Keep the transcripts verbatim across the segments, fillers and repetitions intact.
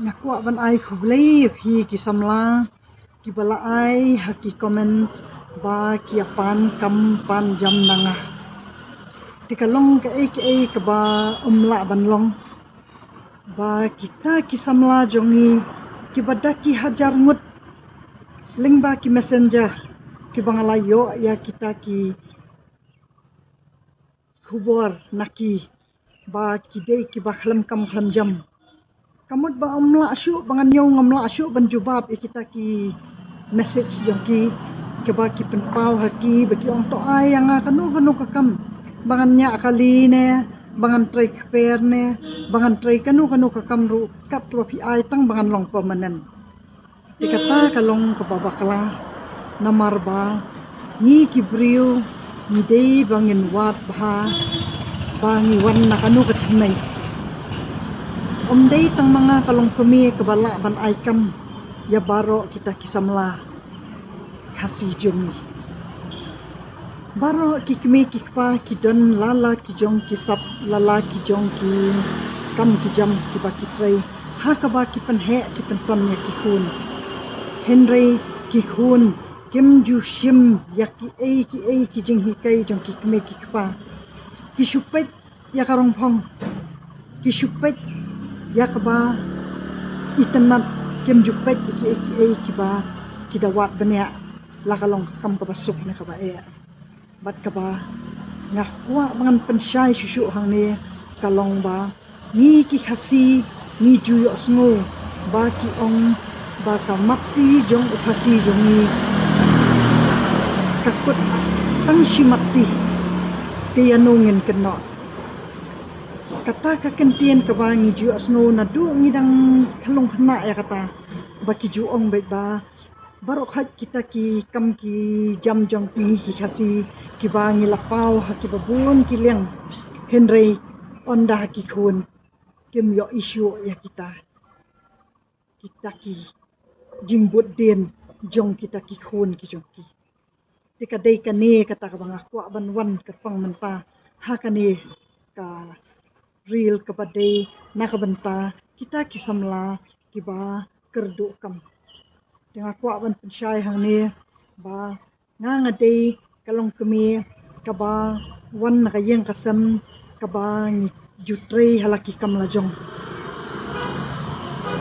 Nga kwah ban ai khublei ïa phi ki samla kiba la ai ha ki comments ba ki ïa pan kam pan jam na nga. Te ka long kaei kaei kaba ym lah ban long ba kita ki samla jong ngi kiba da ki hajar ngut lyngba ki messenger kiba nga la ïoh ïa kita ki khubor na ki ba ki dei kiba khlem kam khlem jam. Ka mut ba ym lah shuh ba ngan ïoh, ngam lah shuh ban jubab ïa kita ki message jong ki, kiba ki pynpaw ha ki ba ki ong to ai ïa nga kano kano ka kam ba ngan ñiah kali ne ba ngan trei kper ne ba ngan trei kano kano ka kam ruh kat kiba phi ai tang ba ngan long permanent. Te kata ka long kaba bakla namar ba ngi ki briew ngi dei ba ngin wad bha ba ngi wan na kano ka thymmei. Ym dei tang ma nga ka long kmie kaba lah ban ai kam ïa baroh kita ki samla Khasi jong ngi. Baroh ki kmie ki kpa ki don la la ki jong ki sap, la la ki jong ki kam ki jam kiba ki trei ha kaba ki pynheh ki pynsan ïa ki khun. Hynrei ki khun kim ju shim ïa kiei kiei ki jinghikai jong ki kmie ki kpa. Ki shu peit ïa ka rong phong, ki shu peit ïa kaba itynnad, kim ju peit ïa kiei kiei kiba ki da wad bniah, la ka long ka kam kaba suk ne kaba eh. Bad kaba nga kwah ba ngan pynshai shuh shuh hangne ka long ba ngi ki Khasi ngi ju ïohsngew ba ki ong ba ka matti jong u Khasi jong ngi ka kut tang shi matti. Te ïano ngin kynnoh? Kata ka kyntien kaba ngi ju ïohsngew naduh ngi dang khyllung khynnah ïa kata, ba ki ju ong beit ba baroh khoit kita ki kam ki jam jong ngi ki Khasi kiba ngi la paw ha kiba bun ki liang, hynrei ynda ha ki khun kim ïohi shuh ïa kita, kita ki jingbud dien jong kita ki khun ki jong ki. Te ka dei kane kata kaba nga kwah ban wan kyrpang mynta ha kane ka reel kaba dei na ka bynta kita ki samla kiba kyrduh kam. Te nga kwah ban pynshai hangne ba nga, nga dei ka long kmie kaba wan na ka ïing ka sem kaba ngi ju trei ha la ki kam la jong.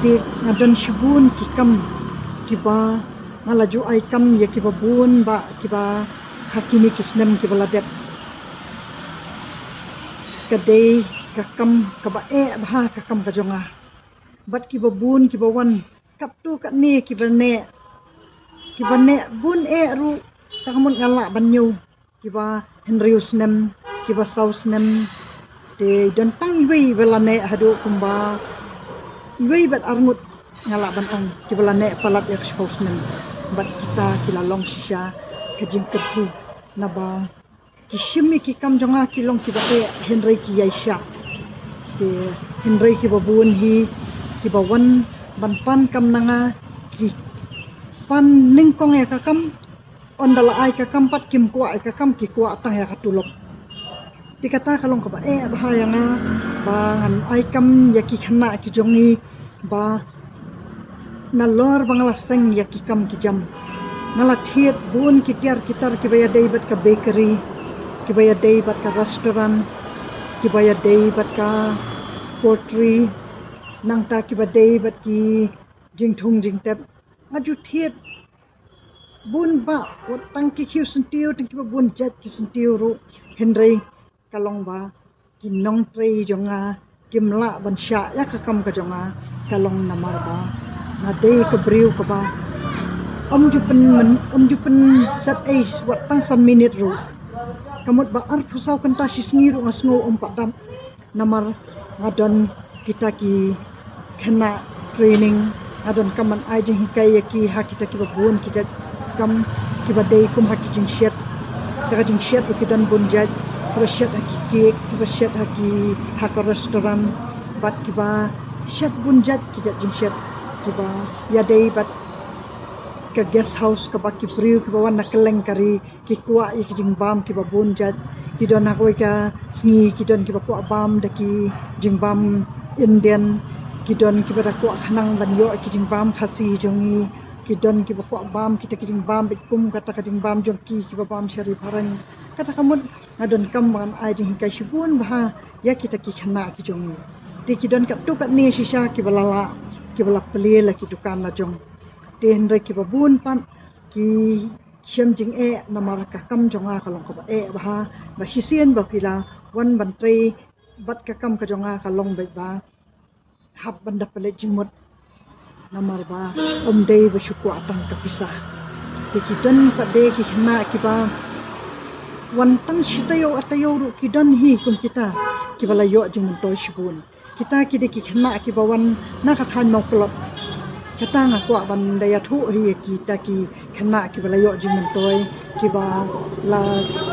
Te nga don shibun ki kam kiba nga la ju ai kam ïa kiba bun bha kiba ha kine ki snem kiba la dep. Ka dei ka kam kaba eh bha ka kam ka jong nga. Bad kiba bun kiba wan katto katne kiba neh, kiba neh bun eh ruh, tang ka mut nga lah ban ñiew kiba hynriew snem, kiba saw snem. Te don tang iwei ba la neh haduh kumba iwei bad arngut, nga lah ban ong, kiba la neh palat ïa ka shiphew snem. Bad kita ki la long shisha ka jingkyrkhu naba ki shim ïa ki kam jong nga ki long kiba eh, hynrei ki ïai shah. Te hynrei kiba bun hi kiba wan ban pan kam na nga ki pan nyngkong ïa ka kam, ynda la ai ka kam pat kim kwah ïa ka kam, ki kwah tang ïa ka tulop. Te kata ka long kaba eh bha ïa nga ba ngan ai kam ïa ki khynnah ki jong ngi ba nalor ba nga la seng ïa ki kam ki jam, nga la thied bun ki tiar ki tar kiba ïadei bad ka bakery, kiba ïadei bad ka restaurant, kiba ïadei bad ka pottery, nangta kiba dei bad ki jingthung jingtep. Nga ju thied bun bha, wat tang ki khiew syntiew, tang kiba bun jait ki syntiew ruh, hynrei ka long ba ki nongtrei jong nga kim lah ban shah ïa ka kam ka jong nga, ka long namar ba nga dei ka briew kaba ym ju pyn, ym ju pynset ei wat tang san minit ruh. Ka mut ba arphew saw kynta shi sngi ruh nga sngew ym pat dap, namar nga don kita ki khynnah training, nga don kam ban ai jinghikai ïa ki ha kita kiba bun ki jait kam kiba dei kum ha ki jingshet. Te ka jingshet ruh ki don bun jait, kiba shet ha ki cake, kiba shet ha ki, ha ka restaurant, bad kiba shet bun jait ki jait jingshet kiba ïadei bad ka guest house kaba ki briew kiba wan na kylleng ka ri ki kwah ïa ki jingbam kiba bun jait. Ki don ha kawei ka sngi ki don kiba kwah bam da ki jingbam Indian, Ki don kiba da kwah khnang ban ïoh ki jingbam Khasi jong ngi. Ki don kiba kwah bam kita ki jingbam bad kum kata ka jingbam jong ki kiba bam sha ri phareng. Kata ka mut nga donkam ba ngan ai jinghikai shibun bha ïa kita ki khynnah ki jong ngi. Te ki don katto katne shisha kiba la lah, kiba la plie la ki dukan la jong. Te hynrei kiba bun pat ki shem jingeh namar ka kam jong nga ka long kaba eh bha, ba shisien ba phi la wan ban trei bad ka kam ka jong nga ka long beit ba hap ban da pynleit jingmut. Namar ba ym dei ba shu kwah tang ka pisa. Te ki don pat de ki khynnah kiba wan tang shi taïew ar taïew ruh ki don hi kum kita kiba la ïoh jingmyntoi shibun. Kita ki dei ki khynnah kiba wan na ka thaiñ Mawklot. Kata nga kwah ban da ïathuh hi ïa kita ki khynnah kiba la ïoh jingmyntoi, kiba la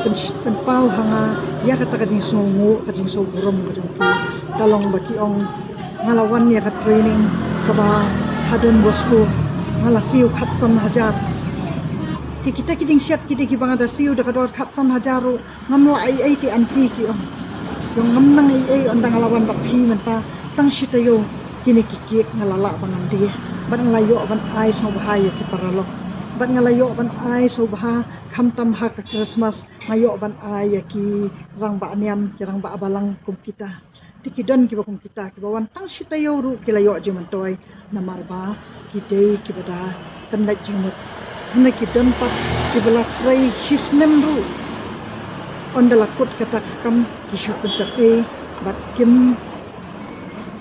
pyn-, pynpaw ha nga ïa kata ka jingsngewnguh, ka jingsngewburom ka jong ki. Ka long ba ki ong, nga la wan ïa ka training kaba ha Don Bosco, nga la siew khatsan hajar. Te kita ki jingshet ki dei kiba nga da siew da ka dor khatsan hajar ruh ngam lah ei ei, te aunty ki ong. Ïoh ngam nang ei ei, ynda nga la wan bad phi mynta tang shi taïew, kine ki cake nga la lah ba ngan die bad nga la ïoh ban ai sngewbha ïa ki paralok, bad nga la ïoh ban ai sngewbha khamtam ha ka Christmas nga ïoh ban ai ïa ki rangbah niam, ki rangbah balang kum kita. Te ki don kiba kum kita kiba wan tang shi taïew ruh ki la ïoh jingmyntoi namar ba ki dei kiba da pynleit jingmut. Hynrei ki don pat kiba la trei shi snem ruh, ynda la kut kata ka kam ki shu pynsep ei bad kim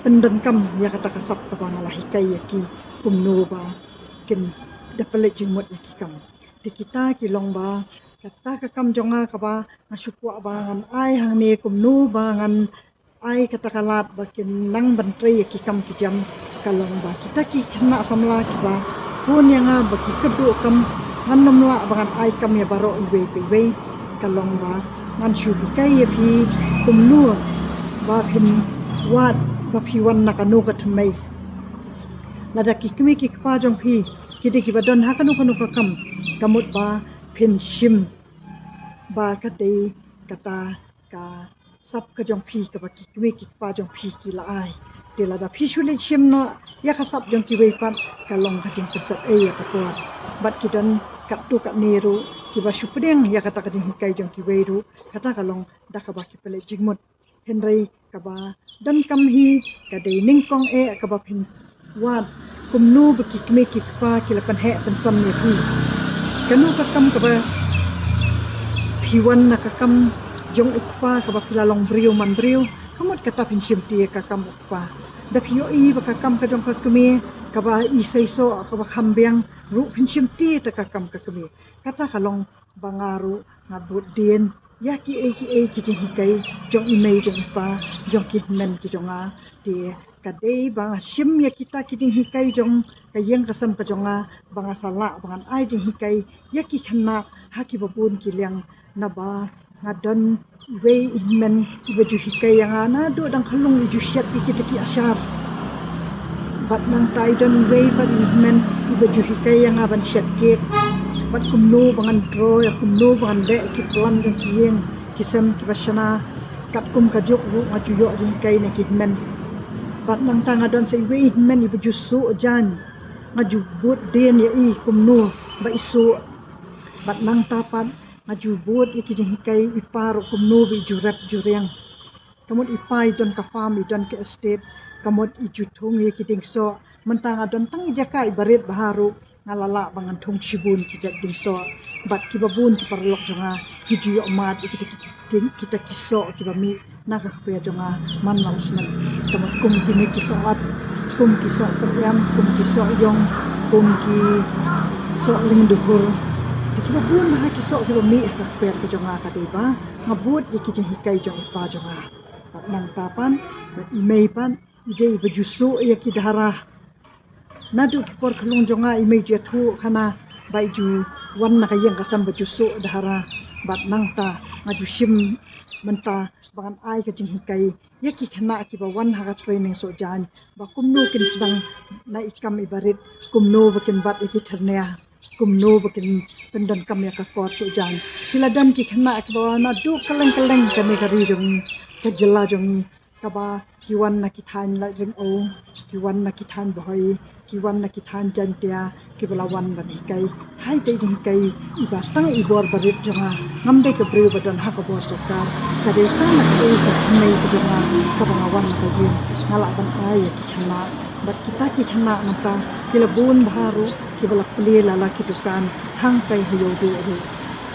pyndonkam ïa kata ka sap kaba nga la hikai ïa ki kumno ba kin da pynleit jingmut ïa ki kam. Te kita ki long ba kata ka kam jong nga kaba nga shu kwah ba ngan ai hangne kumno ba ngan ai kata ka lad ba kin nang ban trei ïa ki kam ki jam. Ka long ba kita ki khynnah samla kiba phone ïa nga ba ki kyrduh kam, ngan ym lah ba ngan ai kam ïa baroh iwei pa iwei. Ka long ba ngan shu hikai ïa phi kumno ba phin wad ba phi wan na kano ka thymmei. Lada ki kmie ki kpa jong phi ki dei kiba don ha kano kano ka kam, ka mut ba phin shim ba ka dei kata ka sap ka jong phi kaba ki kmie ki kpa jong phi ki la ai. Te lada phi shu leit shim noh ïa ka sap jong kiwei pat, ka long ka jingpynsep ei ïa ka por. Bad ki don katto katne ruh kiba shu pdiang ïa kata ka jinghikai jong kiwei ruh, kata ka long da kaba ki pynleit jingmut. Hynrei kaba donkam hi ka dei nyngkong eh kaba phin wad kumno ba ki kmie ki kpa ki la pynheh pynsan ïa phi. Kano ka kam kaba phi wan na ka kam jong u kpa kaba phi la long briew man briew, ka mut kata phin shim ti ïa ka kam u kpa. Da phi ïohi ba ka kam ka jong ka kmie kaba i seisoh kaba kham biang ruh phin shim ti ïa ka kam ka kmie. Kata ka long ba nga ruh nga bud dien ïa kiei kiei ki jinghikai jong i mei jong i pa, jong ki hynmen ki jong nga. Te ka dei ba nga shim ïa kita ki jinghikai jong ka ïing ka sem ka jong nga, ba nga sa lah ba ngan ai jinghikai ïa ki khynnah ha kiba bun ki liang. Naba nga don iwei i hynmen iba ju hikai ïa nga naduh dang khyllung, i ju shet ïa kita ki ashar. Bad nangta i don iwei pat i hynmen iba ju hikai ïa nga ban shet cake bad kumno ba ngan draw ïa, kumno ba ngan leh ki plan jong ki ïing ki sem kiba shna. Katkum ka juk ruh nga ju ïoh jinghikai na ki hynmen. Bad nangta nga don sa iwei i hynmen iba ju suh jaiñ, nga ju bud dien ïa i kumno ba i suh. Bad nangta pat nga ju bud ïa ki jinghikai i pa ruh kumno ba i ju rep ju riang. Ka mut i pa i don ka farm, i don ka estate, ka mut i ju thung ïa ki dieng soh. Mynta nga don tang i jaka iba rit bha ruh, nga la lah ba ngan thung shibun ki jait dieng soh. Bad kiba bun ki paralok jong nga ki ju ïoh mad ïa kita ki dieng, kita ki soh kiba mih na ka kper jong nga man la u snem. Ka mut kum kine ki soh at, kum ki soh pyrem, kum ki soh ïong, kum ki soh lyngduhur. Te kiba bun bha ki soh kiba mih ha ka kper ka jong nga, ka dei ba nga bud ïa ki jinghikai jong i pa jong nga. Bad nangta pat, bad i mei pat i dei iba ju suh ïa ki dhara. Naduh ki por khyllung jong nga i mei ju ïathuh khana ba i ju wan na ka ïing ka sem ba ju suh dhara. Bad nangta nga ju shim mynta ba ngan ai ka jinghikai ïa ki khynnah kiba wan ha ka training suh jaiñ, ba kumno kin sdang na i kam iba rit, kumno ba kin bat ïa ki thyrnia, kumno ba kin pyndonkam ïa ka kor suh jaiñ. Ki la don ki khynnah kiba wan naduh kylleng kylleng kane ka ri jong ngi, ka jylla jong ngi. kaba ki wan na ki thaiñ Laitringo, ki wan na ki thaiñ Bhoi, ki wan na ki thaiñ Jaintia, kiba la wan ban hikai. Hynrei dei hikai iba tang i bor barit jong nga, ngam dei ka briew ba don ha ka bor sorkar. Ka dei tang na ka dei ka khynnah ka jong nga, kaba nga wan na ka ïing, nga lah ban ai ïa ki khynnah. Bad kita ki khynnah nangta ki la bun bha ruh, kiba la plie la la ki dukan hangtai ha Ïewduh ruh.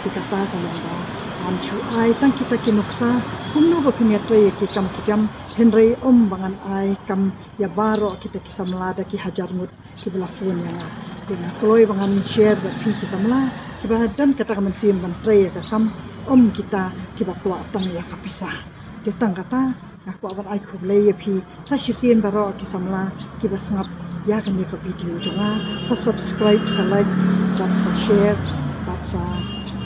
Te kata ka long ba ngan shu ai tang kita ki nuksa kumno ba phin ïatrei ïa ki kam ki jam, hynrei ym ba ngan ai kam ïa baroh kita ki samla da ki hajar ngut kiba la phone ïa nga. Te nga kloi ba ngan share bad phi ki samla kiba don kata ka mynsiem ban trei ïa ka kam, ym kita kiba kwah tang ïa ka pisa. Te tang kata nga kwah ban ai khublei ïa phi sa shisien baroh ki samla kiba sngap ïa kane ka video jong nga. Sa subscribe, sa like bad sa share bad sa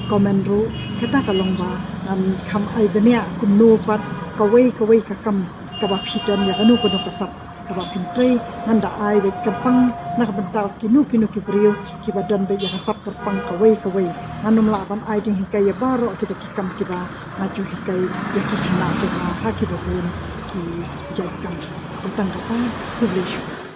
comment ruh. Kata ka long ba ngan kham ai bniah kumno pat kawei kawei ka kam kaba phi don ïa kano kano ka sap kaba phin trei. Ngan da ai beit kyrpang na ka bynta kino kino ki briew kiba don beit ïa ka sap kyrpang kawei kawei. Ngan ym lah ban ai jinghikai ïa baroh kita ki kam kiba nga ju hikai ïa ki khynnah jong nga ha kiba bun ki jait kam. Te tang kata, khublei shibun.